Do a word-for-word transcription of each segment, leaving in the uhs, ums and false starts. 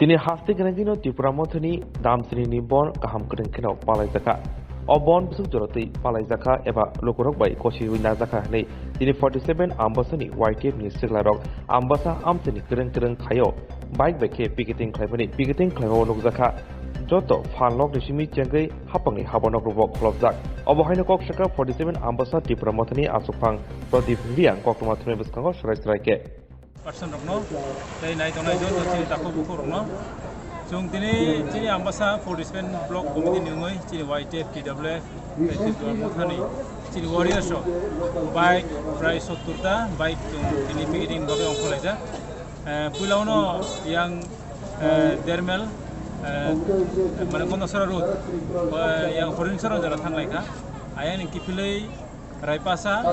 Tini haste gwnangdino Tipra Mothani Damsini ni bon kaham kwrwng kheno palaijakha. O bon bwswk jora twi palaijakha eba lukurok bai kosiwi najakha hwnwi tini forty seven Ambasani Y T F ni siklarok Ambasa amchini kwrwng kwrwng khaio bike bai khe picketing khlaimani picketing khlaimao nukjakha. Joto phan lok ni simi chengwi hapangni habanok rwbo kholopjak. Obo haino kok sakha forty seven Ambasa Tipra Mothani aswkphang Pradip Reang koktwma thumwi bwskango swrai swrai khe. Person rokno tei nai tongnai joto chini takhuk bukhuk rokno. Chwng tini chini Ambasa forty seven block committee ni wngwi chini Y T F, T W F, tei Tipra Mothani chini warriors rok bike prai sottur ta bike chwng tini picketing bagwi ongkhorlaijak. Eh, puila uno yang, eh, Dermel, eh, mane Kondasora road, eh, yang Horinsora jora thanglaikha. Ayang ni kiphilwi Raipasa,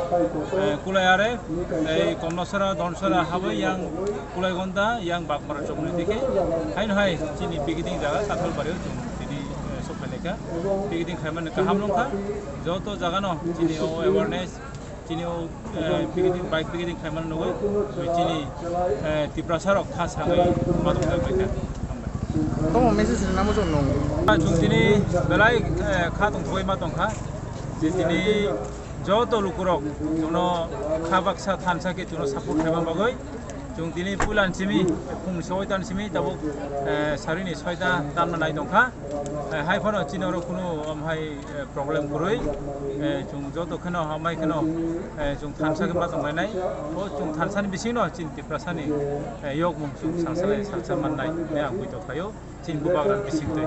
eh, Kulai Are, tei Komlasora, Donsora, habai yang Kulai Gonda, yang Bakmara chomoni dikhe. Haino hai chini picketing jaga Kathalbario chwng tini, eh, sokphailai kha. Picketing khaimani kaham nongkha. Joto jagano chini o awareness, chini o, eh, picketing, bike picketing khaimani nugwi chini, eh, Tiprasa rok kha sangwi ma tongjakbaikha. Hambai. Tamo message rwna muchung nung. Chwng tini belai, eh, kha tongthogwi ma tongkha. Je tini joto lukurok chwngno kha baksa thansa khe chwngno support khaima bagwi chwng tini puilan simi, phung soi tan simi tabuk, eh, sarini soita tanna nai tongkha. Eh, hai phano chini oro kunu, um, hai, eh, problem kwrwi. Eh, chwng joto kheno hambai kheno, eh, chwng thansa khe ma tonglainai. O chwng thansani bisingno chini Tiprasani, eh, yokmung chwng salsa lai salsa mannai hinwi ang buitokhaio. Chini bubagra bisingtwi.